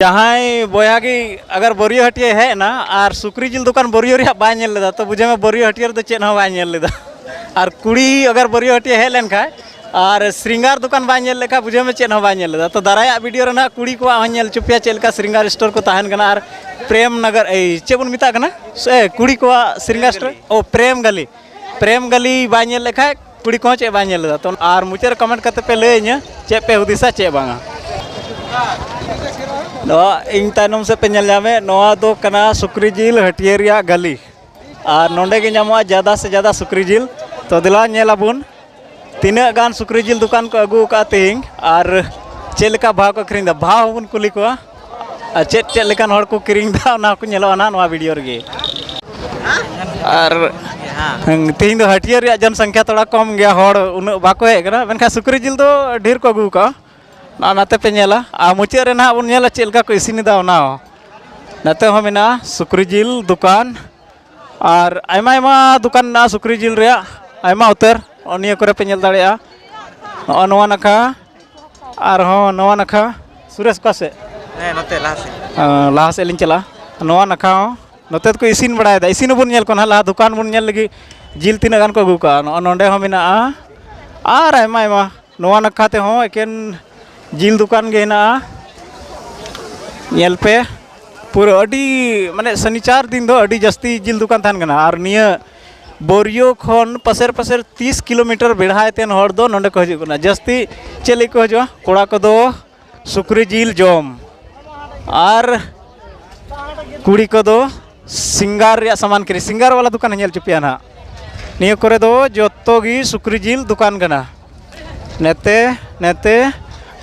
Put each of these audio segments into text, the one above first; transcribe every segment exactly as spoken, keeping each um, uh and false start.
ᱡᱟᱦᱟᱸᱭ ᱵᱚᱭᱦᱟ ᱜᱮ ᱟᱜᱟᱨ ᱵᱟᱹᱨᱭᱟᱹ ᱦᱟᱹᱴᱤᱭᱟᱹ ᱦᱮᱡ ᱮᱱᱟ ᱟᱨ ᱥᱩᱠᱨᱤ ᱡᱤᱞ ᱫᱚᱠᱟᱱ ᱵᱟᱹᱨᱭᱟᱹ ᱨᱮᱭᱟᱜ ᱵᱟᱭ ᱧᱮᱞ ᱞᱮᱫᱟ, ᱛᱚ ᱵᱩᱡᱷᱟᱹᱣ ᱢᱮ ᱵᱟᱹᱨᱭᱟᱹ ᱦᱟᱹᱴᱤᱭᱟᱹ ᱨᱮᱫᱚ ᱪᱮᱫ ᱦᱚᱸ ᱵᱟᱭ ᱧᱮᱞ ᱞᱮᱫᱟ᱾ ᱟᱨ ᱠᱩᱲᱤ ᱟᱜᱟᱨ ᱵᱟᱹᱨᱭᱟᱹ ᱦᱟᱹᱴᱤᱭᱟᱹ ᱦᱮᱡ ᱞᱮᱱᱠᱷᱟᱱ ᱟᱨ ᱥᱨᱤᱝᱜᱟᱨ ᱫᱚᱠᱟᱱ ᱵᱟᱭ ᱧᱮᱞ ᱞᱮᱠᱷᱟᱱ, ᱵᱩᱡᱷᱟᱹᱣ ᱢᱮ ᱪᱮᱫ ᱦᱚᱸ ᱵᱟᱭ ᱧᱮᱞ ᱞᱮᱫᱟ᱾ ᱛᱚ ᱫᱟᱨᱟᱭᱟᱜ ᱵᱷᱤᱰᱤᱭᱳ ᱨᱮ ᱱᱟᱦᱟᱜ ᱠᱩᱲᱤ ᱠᱚᱣᱟᱜ ᱦᱚᱸᱧ ᱧᱮᱞ ᱦᱚᱪᱚ ᱯᱮᱭᱟ ᱪᱮᱫ ᱞᱮᱠᱟ ᱥᱨᱤᱝᱜᱟᱨ ᱥᱴᱳᱨ ᱠᱚ ᱛᱟᱦᱮᱱ ᱠᱟᱱᱟ ᱟᱨ ᱯᱨᱮᱢ ᱱᱚᱜᱚᱨ, ᱮᱭ ᱪᱮᱫ ᱵᱚᱱ ᱢᱮᱛᱟᱜ ᱠᱟᱱᱟ, ᱥᱮ ᱠᱩᱲᱤ ᱠᱚᱣᱟᱜ ᱥᱨᱤᱝᱜᱟᱨ ᱥᱴᱳᱨ, ᱳ ᱯᱨᱮᱢ ᱜᱟᱞᱤ, ᱯᱨᱮᱢ ᱜᱟᱞᱤ ᱵᱟᱭ ᱧᱮᱞ ᱞᱮᱠᱷᱟᱱ ᱠᱩᱲᱤ ᱠᱚᱦᱚᱸ ᱪᱮᱫ ᱵᱟᱭ ᱧᱮᱞ ᱞᱮᱫᱟ᱾ ᱛᱚ ᱟᱨ ᱢᱩᱪᱟᱹᱫ ᱨᱮ ᱠᱚᱢᱮᱱᱴ ᱠᱟᱛᱮ ᱯᱮ ᱞᱟᱹᱭᱟᱹᱧᱟ ᱪᱮᱫ ᱯᱮ ᱦᱩᱫᱤᱥᱟ ᱪᱮᱫ ᱵᱟᱝᱟ᱾ ᱱᱚᱣᱟ ᱤᱧ ᱛᱟᱭᱱᱚᱢ ᱥᱮᱫ ᱯᱮ ᱧᱮᱞ ᱧᱟᱢᱮᱫ, ᱱᱚᱣᱟ ᱫᱚ ᱠᱟᱱᱟ ᱥᱩᱠᱨᱤ ᱡᱤᱞ ᱦᱟᱹᱴᱭᱟᱹ ᱨᱮᱭᱟᱜ ᱜᱟᱹᱞᱤ᱾ ᱟᱨ ᱱᱚᱰᱮ ᱜᱮ ᱧᱟᱢᱚᱜᱼᱟ ᱡᱟᱫᱟ ᱥᱮ ᱡᱟᱫᱟ ᱥᱩᱠᱨᱤ ᱡᱤᱞ᱾ ᱛᱚ ᱫᱮᱞᱟ ᱧᱮᱞ ᱟᱵᱚᱱ ᱛᱤᱱᱟᱹᱜ ᱜᱟᱱ ᱥᱩᱠᱨᱤ ᱡᱤᱞ ᱫᱚᱠᱟᱱ ᱠᱚ ᱟᱹᱜᱩ ᱟᱠᱟᱫᱼᱟ ᱛᱮᱦᱮᱧ ᱟᱨ ᱪᱮᱫ ᱞᱮᱠᱟ ᱵᱷᱟᱣ ᱠᱚ ᱟᱹᱠᱷᱨᱤᱧ ᱮᱫᱟ, ᱵᱷᱟᱣ ᱦᱚᱸᱵᱚᱱ ᱠᱩᱞᱤ ᱠᱚᱣᱟ᱾ ᱟᱨ ᱪᱮᱫ ᱪᱮᱫ ᱞᱮᱠᱟᱱ ᱦᱚᱲ ᱠᱚ ᱠᱤᱨᱤᱧ ᱮᱫᱟ, ᱚᱱᱟ ᱦᱚᱸᱠᱚ ᱧᱮᱞᱚᱜᱼᱟ ᱱᱟᱦᱟᱜ ᱱᱚᱣᱟ ᱵᱷᱤᱰᱤᱭᱳ ᱨᱮᱜᱮ᱾ ᱟᱨ ᱛᱮᱦᱮᱧ ᱫᱚ ᱦᱟᱹᱴᱭᱟᱹ ᱨᱮᱭᱟᱜ ᱡᱚᱱ ᱥᱚᱝᱠᱷᱟ ᱛᱷᱚᱲᱟ ᱠᱚᱢ ᱜᱮᱭᱟ, ᱦᱚᱲ ᱩᱱᱟᱹᱜ ᱵᱟᱠᱚ ᱦᱮᱡ ᱟᱠᱟᱱᱟ, ᱢᱮᱱᱠᱷᱟᱱ ᱥᱩᱠᱨᱤ ᱡᱤᱞ ᱫᱚ ᱰᱷᱮᱨ ᱠᱚ ᱟᱹᱜᱩ ᱟᱠᱟᱫᱼᱟ᱾ ᱱᱚᱜᱼᱚ ᱱᱟᱛᱮ ᱯᱮ ᱧᱮᱞᱟ ᱟᱨ ᱢᱩᱪᱟᱹᱫ ᱨᱮ ᱱᱟᱦᱟᱜ ᱵᱚᱱ ᱧᱮᱞᱟ ᱪᱮᱫ ᱞᱮᱠᱟ ᱠᱚ ᱤᱥᱤᱱ ᱮᱫᱟ ᱚᱱᱟ ᱦᱚᱸ᱾ ᱱᱚᱛᱮ ᱦᱚᱸ ᱢᱮᱱᱟᱜᱼᱟ ᱥᱩᱠᱨᱤ ᱡᱤᱞ ᱫᱚᱠᱟᱱ ᱟᱨ ᱟᱭᱢᱟ ᱟᱭᱢᱟ ᱫᱚᱠᱟᱱ ᱢᱮᱱᱟᱜᱼᱟ ᱥᱩᱠᱨᱤ ᱡᱤᱞ ᱨᱮᱭᱟᱜ, ᱟᱭᱢᱟ ᱩᱛᱟᱹᱨ᱾ ᱱᱚᱜᱼᱚ ᱱᱤᱭᱟᱹ ᱠᱚᱨᱮ ᱯᱮ ᱧᱮᱞ ᱫᱟᱲᱮᱭᱟᱜᱼᱟ᱾ ᱱᱚᱜᱼᱚ ᱱᱚᱣᱟ ᱱᱟᱠᱷᱟ, ᱟᱨᱦᱚᱸ ᱱᱚᱣᱟ ᱱᱟᱠᱷᱟ᱾ ᱥᱩᱨᱮᱥ ᱚᱠᱟ ᱥᱮᱫ? ᱦᱮᱸ, ᱱᱚᱛᱮ ᱞᱟᱦᱟ ᱥᱮᱫ᱾ ᱟᱸ, ᱞᱟᱦᱟ ᱥᱮᱫ ᱞᱤᱧ ᱪᱟᱞᱟᱜᱼᱟ᱾ ᱱᱚᱣᱟ ᱱᱟᱠᱷᱟ ᱦᱚᱸ ᱱᱚᱛᱮ ᱫᱚᱠᱚ ᱤᱥᱤᱱ ᱵᱟᱲᱟᱭᱮᱫᱟ, ᱤᱥᱤᱱ ᱦᱚᱸᱵᱚᱱ ᱧᱮᱞ ᱠᱚᱣᱟ ᱱᱟᱦᱟᱜ, ᱞᱟᱦᱟ ᱫᱚᱠᱟᱱ ᱵᱚᱱ ᱧᱮᱞ ᱞᱟᱹᱜᱤᱫ ᱡᱤᱞ ᱛᱤᱱᱟᱹᱜ ᱜᱟᱱ ᱠᱚ ᱟᱹᱜᱩ ᱠᱟᱜᱼᱟ᱾ ᱱᱚᱜᱼᱚ ᱱᱚᱰᱮ ᱦᱚᱸ ᱢᱮᱱᱟᱜᱼᱟ ᱟᱨ ᱟᱭᱢᱟ ᱟᱭᱢᱟ᱾ ᱱᱚᱣᱟ ᱱᱟᱠᱷᱟ ᱛᱮᱦᱚᱸ ᱮᱠᱮᱱ ᱡᱤᱞ ᱫᱚᱠᱟᱱ ᱜᱮ ᱦᱮᱱᱟᱜᱼᱟ᱾ ᱧᱮᱞ ᱯᱮ, ᱯᱩᱨᱟᱹ ᱟᱹᱰᱤ, ᱢᱟᱱᱮ, ᱥᱟᱱᱤᱪᱟᱨ ᱫᱤᱱ ᱫᱚ ᱟᱹᱰᱤ ᱡᱟᱹᱥᱛᱤ ᱡᱤᱞ ᱫᱚᱠᱟᱱ ᱛᱟᱦᱮᱱ ᱠᱟᱱᱟ᱾ ᱟᱨ ᱱᱤᱭᱟᱹ ᱵᱳᱨᱤᱭᱳ ᱠᱷᱚᱱ ᱯᱟᱥᱮᱨ ᱯᱟᱥᱮᱨ ᱛᱤᱥ ᱠᱤᱞᱳᱢᱤᱴᱟᱨ ᱵᱮᱲᱦᱟᱭ ᱛᱮᱱ ᱦᱚᱲ ᱫᱚ ᱱᱚᱰᱮ ᱠᱚ ᱦᱤᱡᱩᱜ ᱠᱟᱱᱟ᱾ ᱡᱟᱹᱥᱛᱤ ᱪᱮᱫ ᱞᱟᱹᱜᱤᱫ ᱠᱚ ᱦᱤᱡᱩᱜᱼᱟ? ᱠᱚᱲᱟ ᱠᱚᱫᱚ ᱥᱩᱠᱨᱤ ᱡᱤᱞ ᱡᱚᱢ ᱟᱨ ᱠᱩᱲᱤ ᱠᱚᱫᱚ ᱥᱤᱝᱜᱟᱨ ᱨᱮᱭᱟᱜ ᱥᱟᱢᱟᱱ ᱠᱤᱨᱤᱧ, ᱥᱤᱝᱜᱟᱨ ᱵᱟᱞᱟ ᱫᱚᱠᱟᱱ ᱧᱮᱞ ᱦᱚᱪᱚ ᱯᱮᱭᱟ ᱱᱟᱦᱟᱜ᱾ ᱱᱤᱭᱟᱹ ᱠᱚᱨᱮ ᱫᱚ ᱡᱚᱛᱚ ᱜᱮ ᱥᱩᱠᱨᱤ ᱡᱤᱞ ᱫᱚᱠᱟᱱ ᱠᱟᱱᱟ᱾ ᱱᱮᱛᱮ ᱱᱮᱛᱮ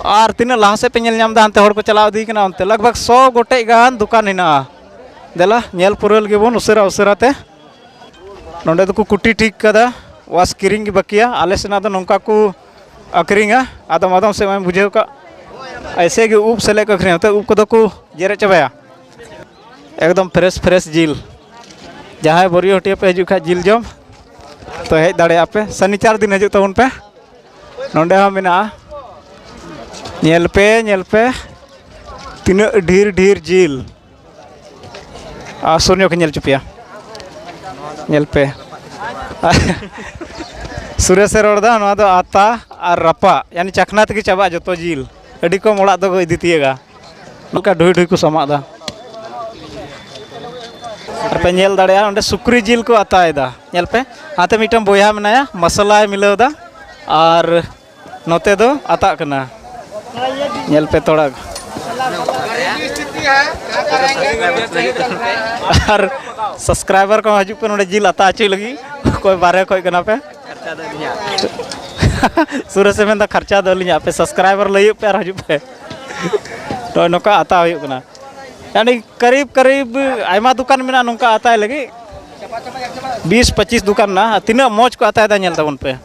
ᱟᱨ ᱛᱤᱱᱟᱹᱜ ᱞᱟᱦᱟ ᱥᱮᱫ ᱯᱮ ᱧᱮᱞ ᱧᱟᱢ ᱮᱫᱟ, ᱦᱟᱱᱛᱮ ᱦᱚᱲ ᱠᱚ ᱪᱟᱞᱟᱣ ᱤᱫᱤᱭ ᱠᱟᱱᱟ ᱚᱱᱛᱮ᱾ ᱞᱟᱜᱽ ᱵᱷᱟᱜᱽ ᱥᱚ ᱜᱚᱴᱮᱡ ᱜᱟᱱ ᱫᱚᱠᱟᱱ ᱦᱮᱱᱟᱜᱼᱟ᱾ ᱫᱮᱞᱟ ᱧᱮᱞ ᱯᱩᱨᱟᱹᱣ ᱞᱮᱜᱮ ᱵᱚᱱ ᱩᱥᱟᱹᱨᱟ ᱩᱥᱟᱹᱨᱟ ᱛᱮ᱾ ᱱᱚᱸᱰᱮ ᱫᱚᱠᱚ ᱠᱩᱴᱤ ᱴᱷᱤᱠ ᱠᱟᱫᱟ, ᱵᱟᱥ ᱠᱤᱨᱤᱧ ᱜᱮ ᱵᱟᱹᱠᱤᱭᱟ᱾ ᱟᱞᱮ ᱥᱮᱱᱟᱜ ᱫᱚ ᱱᱚᱝᱠᱟ ᱠᱚ ᱟᱹᱠᱷᱨᱤᱧᱟ, ᱟᱫᱚᱢ ᱟᱫᱚᱢ ᱥᱮᱫ ᱢᱟᱧ ᱵᱩᱡᱷᱟᱹᱣ ᱠᱟᱜ, ᱮᱭᱥᱮ ᱜᱮ ᱩᱵ ᱥᱮᱞᱮᱫ ᱠᱚ ᱟᱹᱠᱷᱨᱤᱧᱟ, ᱱᱚᱛᱮ ᱩᱵ ᱠᱚᱫᱚ ᱠᱚ ᱡᱮᱨᱮᱫ ᱪᱟᱵᱟᱭᱟ᱾ ᱮᱠᱫᱚᱢ ᱯᱷᱨᱮᱥ ᱯᱷᱨᱮᱥ ᱡᱤᱞ᱾ ᱡᱟᱦᱟᱸᱭ ᱵᱳᱨᱤᱭᱳ ᱦᱟᱹᱴᱤᱭᱟᱹ ᱯᱮ ᱦᱤᱡᱩᱜ ᱠᱷᱟᱡ ᱡᱤᱞ ᱡᱚᱢ, ᱛᱚ ᱦᱮᱡ ᱫᱟᱲᱮᱭᱟᱜᱼᱟ ᱯᱮ, ᱥᱟᱱᱤᱪᱟᱨ ᱫᱤᱱ ᱦᱤᱡᱩᱜ ᱛᱟᱵᱚᱱ ᱯᱮ᱾ ᱱᱚᱸᱰᱮ ᱦᱚᱸ ᱢᱮᱱᱟᱜᱼᱟ, ᱧᱮᱞ ᱯᱮ, ᱧᱮᱞ ᱯᱮ᱾ ᱛᱤᱱᱟᱹᱜ ᱰᱷᱮᱨ ᱰᱷᱮᱨ ᱡᱤᱞ᱾ ᱟᱨ ᱥᱩᱨ ᱧᱚᱜ ᱠᱚ ᱧᱮᱞ ᱦᱚᱪᱚ ᱯᱮᱭᱟ, ᱧᱮᱞ ᱯᱮ᱾ ᱥᱩᱨᱮᱥᱮ ᱨᱚᱲ ᱮᱫᱟ, ᱱᱚᱣᱟ ᱫᱚ ᱟᱛᱟ ᱟᱨ ᱨᱟᱯᱟᱜ, ᱭᱟᱱᱤ ᱪᱟᱠᱷᱱᱟ ᱛᱮᱜᱮ ᱪᱟᱵᱟᱜᱼᱟ ᱡᱚᱛᱚ ᱡᱤᱞ᱾ ᱟᱹᱰᱤ ᱠᱚᱢ ᱚᱲᱟᱜ ᱫᱚᱠᱚ ᱤᱫᱤ ᱛᱤᱭᱟᱹᱜᱟ᱾ ᱱᱚᱝᱠᱟ ᱰᱷᱩᱭ ᱰᱷᱩᱭ ᱠᱚ ᱥᱟᱢᱟᱜ ᱮᱫᱟ᱾ ᱟᱨ ᱯᱮ ᱧᱮᱞ ᱫᱟᱲᱮᱭᱟᱜᱼᱟ, ᱚᱸᱰᱮ ᱥᱩᱠᱨᱤ ᱡᱤᱞ ᱠᱚ ᱟᱛᱟᱭᱮᱫᱟ᱾ ᱧᱮᱞ ᱯᱮ, ᱦᱟᱱᱛᱮ ᱢᱤᱫᱴᱟᱝ ᱵᱚᱭᱦᱟ ᱢᱮᱱᱟᱭᱟ, ᱢᱚᱥᱞᱟᱭ ᱢᱤᱞᱟᱹᱣ ᱮᱫᱟ᱾ ᱟᱨ ᱱᱚᱛᱮ ᱫᱚ ᱟᱛᱟᱜ ᱠᱟᱱᱟ᱾ ᱧᱮᱞ ᱯᱮ ᱛᱷᱚᱲᱟ᱾ ᱟᱨ ᱥᱟᱵᱥᱠᱨᱟᱭᱵᱟᱨ ᱠᱚ ᱦᱤᱡᱩᱜ ᱯᱮ ᱱᱚᱰᱮ ᱡᱤᱞ ᱟᱛᱟ ᱦᱚᱪᱚᱭ ᱞᱟᱹᱜᱤᱫ᱾ ᱚᱠᱚᱭ ᱵᱟᱨᱦᱮ ᱠᱷᱚᱡ ᱠᱟᱱᱟ ᱯᱮ? ᱥᱩᱨᱮᱥ ᱮ ᱢᱮᱱᱫᱟ, "ᱠᱷᱚᱨᱪᱟ ᱫᱚ ᱟᱹᱞᱤᱧᱟᱜ, ᱟᱯᱮ ᱥᱟᱵᱥᱠᱨᱟᱭᱵᱟᱨ ᱞᱟᱹᱭᱚᱜ ᱯᱮ ᱟᱨ ᱦᱤᱡᱩᱜ ᱯᱮ᱾" ᱱᱚᱜᱼᱚᱭ ᱱᱚᱝᱠᱟ ᱟᱛᱟ ᱦᱩᱭᱩᱜ ᱠᱟᱱᱟ᱾ ᱭᱟᱱᱤ ᱠᱟᱨᱤᱵ ᱠᱟᱨᱤᱵ ᱟᱭᱢᱟ ᱫᱚᱠᱟᱱ ᱢᱮᱱᱟᱜᱼᱟ ᱱᱚᱝᱠᱟ ᱟᱛᱟᱭ ᱞᱟᱹᱜᱤᱫ᱾ ᱵᱤᱥ ᱯᱚᱸᱪᱤᱥ ᱫᱚᱠᱟᱱ ᱢᱮᱱᱟᱜᱼᱟ᱾ ᱛᱤᱱᱟᱹᱜ ᱢᱚᱡᱽ ᱠᱚ ᱟᱛᱟᱭᱮᱫᱟ, ᱧᱮᱞ ᱛᱟᱵᱚᱱ ᱯᱮ᱾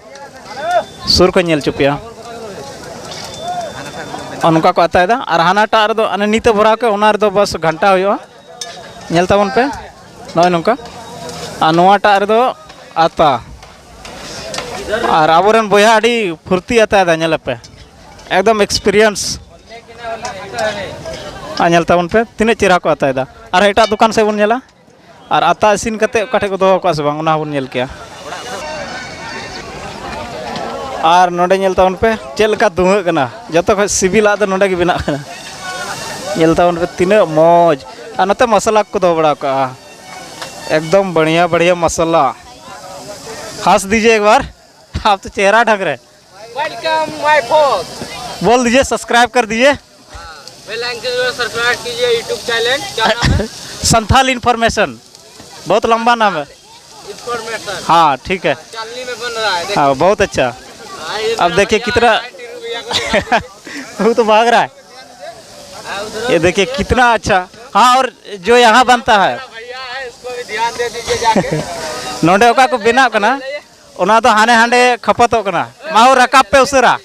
ᱥᱩᱨ ᱠᱷᱚᱱ ᱧᱮᱞ ᱦᱚᱪᱚ ᱯᱮᱭᱟ᱾ ᱱᱚᱜᱼᱚ ᱱᱚᱝᱠᱟ ᱠᱚ ᱟᱛᱟᱭᱮᱫᱟ᱾ ᱟᱨ ᱦᱟᱱᱟᱴᱟᱜ ᱨᱮᱫᱚ ᱚᱱᱮ ᱱᱤᱛ ᱮ ᱵᱷᱚᱨᱟᱣ ᱠᱮᱫ, ᱚᱱᱟ ᱨᱮᱫᱚ ᱵᱟᱥ ᱜᱷᱟᱱᱴᱟ ᱦᱩᱭᱩᱜᱼᱟ᱾ ᱧᱮᱞ ᱛᱟᱵᱚᱱ ᱯᱮ, ᱱᱚᱜᱼᱚᱭ ᱱᱚᱝᱠᱟ᱾ ᱟᱨ ᱱᱚᱣᱟᱴᱟᱜ ᱨᱮᱫᱚ ᱟᱛᱟ᱾ ᱟᱨ ᱟᱵᱚᱨᱮᱱ ᱵᱚᱭᱦᱟ ᱟᱹᱰᱤ ᱯᱷᱩᱨᱛᱤ ᱟᱛᱟᱭᱮᱫᱟ, ᱧᱮᱞ ᱯᱮ, ᱮᱠᱫᱚᱢ ᱮᱠᱥᱯᱤᱨᱤᱭᱮᱱᱥ᱾ ᱟᱨ ᱧᱮᱞ ᱛᱟᱵᱚᱱ ᱯᱮ, ᱛᱤᱱᱟᱹᱜ ᱪᱮᱦᱨᱟ ᱠᱚ ᱟᱛᱟᱭᱮᱫᱟ᱾ ᱟᱨ ᱮᱴᱟᱜ ᱫᱚᱠᱟᱱ ᱥᱮᱫ ᱵᱚᱱ ᱧᱮᱞᱟ᱾ ᱟᱨ ᱟᱛᱟ ᱤᱥᱤᱱ ᱠᱟᱛᱮ ᱚᱠᱟ ᱴᱷᱮᱡ ᱠᱚ ᱫᱚᱦᱚ ᱠᱟᱜᱼᱟ ᱥᱮ ᱵᱟᱝ, ᱚᱱᱟ ᱦᱚᱸᱵᱚᱱ ᱧᱮᱞ ᱠᱮᱭᱟ᱾ ᱟᱨ ᱱᱚᱰᱮ ᱧᱮᱞ ᱛᱟᱵᱚᱱ ᱯᱮ, ᱪᱮᱫ ᱞᱮᱠᱟ ᱫᱷᱩᱶᱟᱹᱜ ᱠᱟᱱᱟ᱾ ᱡᱚᱛᱚ ᱠᱷᱚᱡ ᱥᱤᱵᱤᱞᱟᱜ ᱫᱚ ᱱᱚᱰᱮ ᱜᱮ ᱵᱮᱱᱟᱜ ᱠᱟᱱᱟ᱾ ᱧᱮᱞ ᱛᱟᱵᱚᱱ ᱯᱮ, ᱛᱤᱱᱟᱹᱜ ᱢᱚᱡᱽ᱾ ᱟᱨ ᱱᱚᱛᱮ ᱢᱚᱥᱞᱟ ᱠᱚ ᱫᱚᱦᱚ ᱵᱟᱲᱟ ᱠᱟᱜᱼᱟ, ᱮᱠᱫᱚᱢ ᱵᱟᱲᱤᱭᱟ ᱵᱟᱲᱤᱭᱟ ᱢᱚᱥᱞᱟ᱾ ᱦᱟᱸᱥ ᱫᱤᱡᱤᱭᱮ ᱮᱠ ᱵᱟᱨ, ᱟᱯ ᱛᱚ ᱪᱮᱦᱨᱟ ᱰᱷᱟᱝ ᱨᱮ। Welcome my folks. बोल दीजिए, सब्सक्राइब कर दीजिए। बेल आइकन को सब्सक्राइब कीजिए, YouTube चैनल क्या नाम है? संथाल इन्फॉर्मेशन। बहुत लंबा नाम है। इन्फॉर्मेशन। हाँ, ठीक है। चालनी में बन रहा है, देखो। हाँ, बहुत अच्छा। हाँ, ये अब देखिए कितना, वो तो भाग रहा है। ये देखिए कितना अच्छा। हाँ, और जो यहाँ बनता है, ᱱᱚᱰᱮ ᱚᱠᱟ ᱠᱚ ᱵᱮᱱᱟᱜ ᱠᱟᱱᱟ, ᱚᱱᱟ ᱫᱚ ᱦᱟᱱᱮ ᱦᱟᱸᱰᱮ ᱠᱷᱟᱯᱟᱛᱚᱜ ᱠᱟᱱᱟ᱾ ᱢᱟ ᱦᱳ, ᱨᱟᱠᱟᱵ ᱯᱮ ᱩᱥᱟᱹᱨᱟ᱾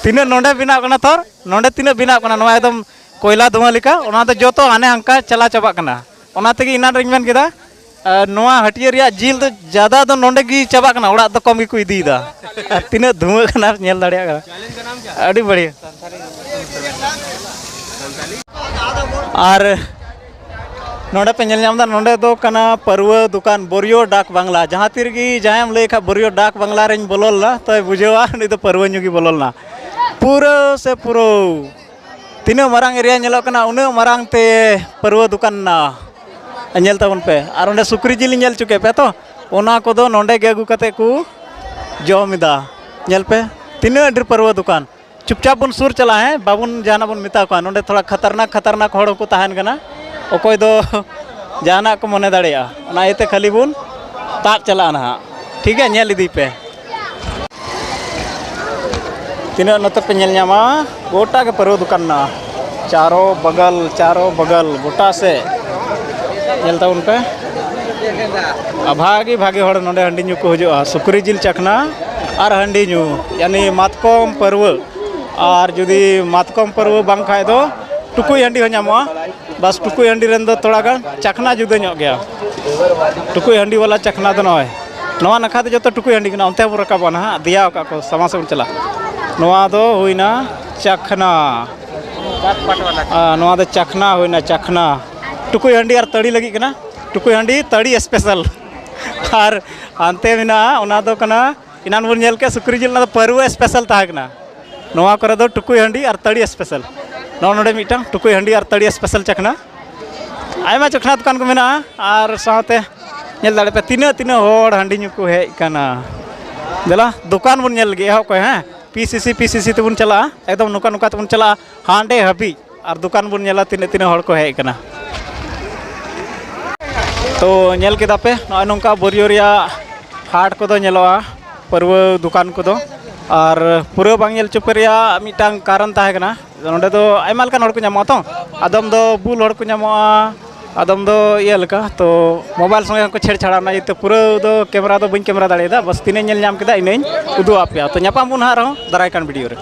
ᱛᱤᱱᱟᱹᱜ ᱱᱚᱰᱮ ᱵᱮᱱᱟᱜ ᱠᱟᱱᱟ ᱛᱷᱚᱨ, ᱱᱚᱰᱮ ᱛᱤᱱᱟᱹᱜ ᱵᱮᱱᱟᱜ ᱠᱟᱱᱟ, ᱱᱚᱣᱟ ᱮᱠᱫᱚᱢ ᱠᱚᱭᱞᱟ ᱫᱷᱩᱣᱟᱹ ᱞᱮᱠᱟ, ᱚᱱᱟ ᱫᱚ ᱡᱚᱛᱚ ᱦᱟᱱᱮ ᱦᱟᱱᱠᱟ ᱪᱟᱞᱟᱣ ᱪᱟᱵᱟᱜ ᱠᱟᱱᱟ᱾ ᱚᱱᱟ ᱛᱮᱜᱮ ᱮᱱᱟᱱ ᱨᱤᱧ ᱢᱮᱱ ᱠᱮᱫᱟ, ᱟᱨ ᱱᱚᱣᱟ ᱦᱟᱹᱴᱭᱟᱹ ᱨᱮᱭᱟᱜ ᱡᱤᱞ ᱫᱚ ᱡᱟᱫᱟ ᱫᱚ ᱱᱚᱰᱮ ᱜᱮ ᱪᱟᱵᱟᱜ ᱠᱟᱱᱟ, ᱚᱲᱟᱜ ᱫᱚ ᱠᱚᱢ ᱜᱮᱠᱚ ᱤᱫᱤᱭᱮᱫᱟ᱾ ᱟᱨ ᱛᱤᱱᱟᱹᱜ ᱫᱷᱩᱣᱟᱹ ᱠᱟᱱᱟ ᱧᱮᱞ ᱫᱟᱲᱮᱭᱟᱜ ᱠᱟᱱᱟ, ᱟᱹᱰᱤ ᱵᱟᱹᱲᱤᱡ᱾ ᱟᱨ ᱱᱚᱰᱮ ᱯᱮ ᱧᱮᱞ ᱧᱟᱢ ᱮᱫᱟ, ᱱᱚᱰᱮ ᱫᱚ ᱠᱟᱱᱟ ᱯᱟᱹᱨᱣᱟᱹ ᱫᱚᱠᱟᱱ, ᱵᱳᱨᱤᱭᱳ ᱰᱟᱠ ᱵᱟᱝᱞᱟ᱾ ᱡᱟᱦᱟᱸ ᱛᱤ ᱨᱮᱜᱮ ᱡᱟᱦᱟᱸᱭᱮᱢ ᱞᱟᱹᱭ ᱠᱷᱟᱡ ᱵᱳᱨᱤᱭᱳ ᱰᱟᱠ ᱵᱟᱝᱞᱟ ᱨᱮᱧ ᱵᱚᱞᱚ ᱞᱮᱱᱟ, ᱛᱚᱭ ᱵᱩᱡᱷᱟᱹᱣᱟ ᱱᱩᱭ ᱫᱚ ᱯᱟᱹᱨᱣᱟᱹ ᱧᱩ ᱜᱮ ᱵᱚᱞᱚ ᱞᱮᱱᱟ᱾ ᱯᱩᱨᱟᱹ ᱥᱮ ᱯᱩᱨᱟᱹ ᱛᱤᱱᱟᱹᱜ ᱢᱟᱨᱟᱝ ᱮᱨᱤᱭᱟ ᱧᱮᱞᱚᱜ ᱠᱟᱱᱟ, ᱩᱱᱟᱹᱜ ᱢᱟᱨᱟᱝ ᱛᱮ ᱯᱟᱹᱨᱣᱟᱹ ᱫᱚᱠᱟᱱ ᱢᱮᱱᱟᱜᱼᱟ᱾ ᱧᱮᱞ ᱛᱟᱵᱚᱱ ᱯᱮ᱾ ᱟᱨ ᱚᱸᱰᱮ ᱥᱩᱠᱨᱤ ᱡᱤᱞ ᱤᱧ ᱧᱮᱞ ᱦᱚᱪᱚ ᱠᱮᱫ ᱯᱮ ᱛᱚ, ᱚᱱᱟ ᱠᱚᱫᱚ ᱱᱚᱸᱰᱮ ᱜᱮ ᱟᱹᱜᱩ ᱠᱟᱛᱮ ᱠᱚ ᱡᱚᱢ ᱮᱫᱟ᱾ ᱧᱮᱞ ᱯᱮ, ᱛᱤᱱᱟᱹᱜ ᱰᱷᱮᱨ ᱯᱟᱹᱨᱣᱟᱹ ᱫᱚᱠᱟᱱ᱾ ᱪᱩᱯᱪᱟᱯ ᱵᱚᱱ ᱥᱩᱨ ᱪᱟᱞᱟᱜᱼᱟ, ᱦᱮᱸ, ᱵᱟᱵᱚᱱ ᱡᱟᱦᱟᱱᱟᱜ ᱵᱚᱱ ᱢᱮᱛᱟ ᱠᱚᱣᱟ᱾ ᱱᱚᱸᱰᱮ ᱛᱷᱚᱲᱟ ᱠᱷᱟᱛᱟᱨᱱᱟᱠ ᱠᱷᱟᱛᱟᱨᱱᱟᱠ ᱦᱚᱲ ᱦᱚᱸᱠᱚ ᱛᱟᱦᱮᱱ ᱠᱟᱱᱟ, ᱚᱠᱚᱭ ᱫᱚ ᱡᱟᱦᱟᱱᱟᱜ ᱠᱚ ᱢᱚᱱᱮ ᱫᱟᱲᱮᱭᱟᱜᱼᱟ᱾ ᱚᱱᱟ ᱤᱭᱟᱹᱛᱮ ᱠᱷᱟᱹᱞᱤ ᱵᱚᱱ ᱛᱟᱵ ᱪᱟᱞᱟᱜᱼᱟ ᱱᱟᱦᱟᱜ, ᱴᱷᱤᱠ ᱜᱮᱭᱟ, ᱧᱮᱞ ᱤᱫᱤᱭ ᱯᱮ᱾ ᱛᱤᱱᱟᱹᱜ ᱱᱚᱛᱮ ᱯᱮ ᱧᱮᱞ ᱧᱟᱢᱟ, ᱜᱚᱴᱟ ᱜᱮ ᱯᱟᱹᱨᱣᱟᱹ ᱫᱚᱠᱟᱱ ᱢᱮᱱᱟᱜᱼᱟ᱾ ᱪᱟᱨᱚ ᱵᱟᱜᱟᱞ, ᱪᱟᱨᱚ ᱵᱟᱜᱟᱞ, ᱜᱚᱴᱟ ᱥᱮᱫ ᱧᱮᱞ ᱛᱟᱵᱚᱱ ᱯᱮ᱾ ᱟᱨ ᱵᱷᱟᱜᱮ ᱵᱷᱟᱜᱮ ᱦᱚᱲ ᱱᱚᱰᱮ ᱦᱟᱺᱰᱤ ᱧᱩ ᱠᱚ ᱦᱤᱡᱩᱜᱼᱟ, ᱥᱩᱠᱨᱤ ᱡᱤᱞ ᱪᱟᱠᱷᱱᱟ ᱟᱨ ᱦᱟᱺᱰᱤ ᱧᱩ, ᱭᱟᱱᱤ ᱢᱟᱛᱠᱚᱢ ᱯᱟᱹᱨᱣᱟᱹ᱾ ᱟᱨ ᱡᱩᱫᱤ ᱢᱟᱛᱠᱚᱢ ᱯᱟᱹᱨᱣᱟᱹ ᱵᱟᱝ ᱠᱷᱟᱡ ᱫᱚ ᱴᱩᱠᱩᱡ ᱦᱟᱺᱰᱤ ᱦᱚᱸ ᱧᱟᱢᱚᱜᱼᱟ᱾ ᱵᱟᱥ, ᱴᱩᱠᱩᱡ ᱦᱟᱺᱰᱤ ᱨᱮᱱ ᱫᱚ ᱛᱷᱚᱲᱟ ᱜᱟᱱ ᱪᱟᱠᱷᱱᱟ ᱡᱩᱫᱟᱹ ᱧᱚᱜ ᱜᱮᱭᱟ᱾ ᱴᱩᱠᱩᱡ ᱦᱟᱺᱰᱤ ᱵᱟᱞᱟ ᱪᱟᱠᱷᱱᱟ ᱫᱚ ᱱᱚᱜᱼᱚᱭ ᱱᱚᱣᱟ ᱱᱟᱠᱷᱟ ᱫᱚ ᱡᱚᱛᱚ ᱴᱩᱠᱩᱡ ᱦᱟᱺᱰᱤ ᱠᱟᱱᱟ᱾ ᱚᱱᱛᱮ ᱵᱚᱱ ᱨᱟᱠᱟᱵᱟ ᱱᱟᱦᱟᱜ, ᱫᱮᱭᱟ ᱟᱠᱟᱫ ᱠᱚ, ᱥᱟᱢᱟᱝ ᱥᱮᱫ ᱵᱚᱱ ᱪᱟᱞᱟᱜᱼᱟ᱾ ᱱᱚᱣᱟ ᱫᱚ ᱦᱩᱭᱱᱟ ᱪᱟᱠᱷᱱᱟ᱾ ᱟᱨ ᱱᱚᱣᱟ ᱫᱚ ᱪᱟᱠᱷᱱᱟ ᱦᱩᱭᱱᱟ, ᱪᱟᱠᱷᱱᱟ᱾ ᱴᱩᱠᱩᱡ ᱦᱟᱺᱰᱤ ᱟᱨ ᱛᱟᱹᱲᱤ ᱞᱟᱹᱜᱤᱫ ᱠᱟᱱᱟ᱾ ᱴᱩᱠᱩᱡ ᱦᱟᱺᱰᱤ ᱛᱟᱹᱲᱤ ᱥᱯᱮᱥᱟᱞ᱾ ᱟᱨ ᱦᱟᱱᱛᱮ ᱢᱮᱱᱟᱜᱼᱟ, ᱚᱱᱟ ᱫᱚ ᱠᱟᱱᱟ, ᱮᱱᱟᱱ ᱵᱚᱱ ᱧᱮᱞ ᱠᱮᱫ ᱥᱩᱠᱨᱤ ᱡᱤᱞ, ᱚᱱᱟ ᱫᱚ ᱯᱟᱹᱨᱣᱟᱹ ᱥᱯᱮᱥᱟᱞ ᱛᱟᱦᱮᱸ ᱠᱟᱱᱟ᱾ ᱱᱚᱣᱟ ᱠᱚᱨᱮ ᱫᱚ ᱴᱩᱠᱩᱡ ᱦᱟᱺᱰᱤ ᱟᱨ ᱛᱟᱹᱲᱤ ᱥᱯᱮᱥᱟᱞ᱾ ᱱᱚᱜᱼᱚ ᱱᱚᱰᱮ ᱢᱤᱫᱴᱟᱝ ᱴᱩᱠᱩᱡ ᱦᱟᱺᱰᱤ ᱟᱨ ᱛᱟᱹᱲᱤ ᱥᱯᱮᱥᱟᱞ ᱪᱟᱠᱷᱱᱟ᱾ ᱟᱭᱢᱟ ᱪᱟᱠᱷᱱᱟ ᱫᱚᱠᱟᱱ ᱠᱚ ᱢᱮᱱᱟᱜᱼᱟ, ᱟᱨ ᱥᱟᱶᱛᱮ ᱧᱮᱞ ᱫᱟᱲᱮ ᱯᱮ ᱛᱤᱱᱟᱹᱜ ᱛᱤᱱᱟᱹᱜ ᱦᱚᱲ ᱦᱟᱺᱰᱤ ᱧᱩ ᱠᱚ ᱦᱮᱡ ᱟᱠᱟᱱᱟ᱾ ᱫᱮᱞᱟ ᱫᱚᱠᱟᱱ ᱵᱚᱱ ᱧᱮᱞ ᱞᱟᱹᱜᱤᱫ, ᱮᱦᱚᱵ ᱠᱷᱚᱱ, ᱦᱮᱸ, ᱯᱤ ᱥᱤ ᱥᱤ, ᱯᱤ ᱥᱤ ᱥᱤ ᱛᱮᱵᱚᱱ ᱪᱟᱞᱟᱜᱼᱟ, ᱮᱠᱫᱚᱢ ᱱᱚᱝᱠᱟ ᱱᱚᱝᱠᱟ ᱛᱮᱵᱚᱱ ᱪᱟᱞᱟᱜᱼᱟ ᱦᱟᱸᱰᱮ ᱦᱟᱹᱵᱤᱡ᱾ ᱟᱨ ᱫᱚᱠᱟᱱ ᱵᱚᱱ ᱧᱮᱞᱟ ᱛᱤᱱᱟᱹᱜ ᱛᱤᱱᱟᱹᱜ ᱦᱚᱲ ᱠᱚ ᱦᱮᱡ ᱟᱠᱟᱱᱟ᱾ ᱛᱚ ᱧᱮᱞ ᱠᱮᱫᱟ ᱯᱮ ᱱᱚᱜᱼᱚᱭ ᱱᱚᱝᱠᱟ ᱵᱳᱨᱤᱭᱳ ᱨᱮᱭᱟᱜ ᱦᱟᱴ ᱠᱚᱫᱚ ᱧᱮᱞᱚᱜᱼᱟ, ᱯᱟᱹᱨᱣᱟᱹ ᱫᱚᱠᱟᱱ ᱠᱚᱫᱚ᱾ ᱟᱨ ᱯᱩᱨᱟᱹ ᱵᱟᱝ ᱧᱮᱞ ᱦᱚᱪᱚ ᱯᱮ ᱨᱮᱭᱟᱜ ᱢᱤᱫᱴᱟᱝ ᱠᱟᱨᱚᱱ ᱛᱟᱦᱮᱸ ᱠᱟᱱᱟ, ᱱᱚᱸᱰᱮ ᱫᱚ ᱟᱭᱢᱟ ᱞᱮᱠᱟᱱ ᱦᱚᱲ ᱠᱚ ᱧᱟᱢᱚᱜᱼᱟ ᱛᱚ, ᱟᱫᱚᱢ ᱫᱚ ᱵᱩᱞ ᱦᱚᱲ ᱠᱚ ᱧᱟᱢᱚᱜᱼᱟ, ᱟᱫᱚᱢ ᱫᱚ ᱤᱭᱟᱹ ᱞᱮᱠᱟ ᱛᱚ, ᱢᱳᱵᱟᱭᱤᱞ ᱥᱚᱸᱜᱮ ᱦᱚᱸᱠᱚ ᱪᱷᱮᱲᱪᱷᱟᱲᱟ, ᱚᱱᱟ ᱤᱭᱟᱹᱛᱮ ᱯᱩᱨᱟᱹ ᱫᱚ ᱠᱮᱢᱮᱨᱟ ᱫᱚ ᱵᱟᱹᱧ ᱠᱮᱢᱮᱨᱟ ᱫᱟᱲᱮᱭᱟᱫᱟ᱾ ᱵᱟᱥ ᱛᱤᱱᱟᱹᱜ ᱧᱮᱞ ᱧᱟᱢ ᱠᱮᱫᱟ ᱤᱱᱟᱹᱧ ᱩᱫᱩᱜ ᱟᱯᱮᱭᱟ᱾ ᱛᱚ ᱧᱟᱯᱟᱢ ᱵᱚᱱ ᱦᱟᱸᱜ ᱟᱨᱦᱚᱸ ᱫᱟᱨᱟᱭ ᱠᱟᱱ ᱵᱷᱤᱰᱤᱭᱳ ᱨᱮ᱾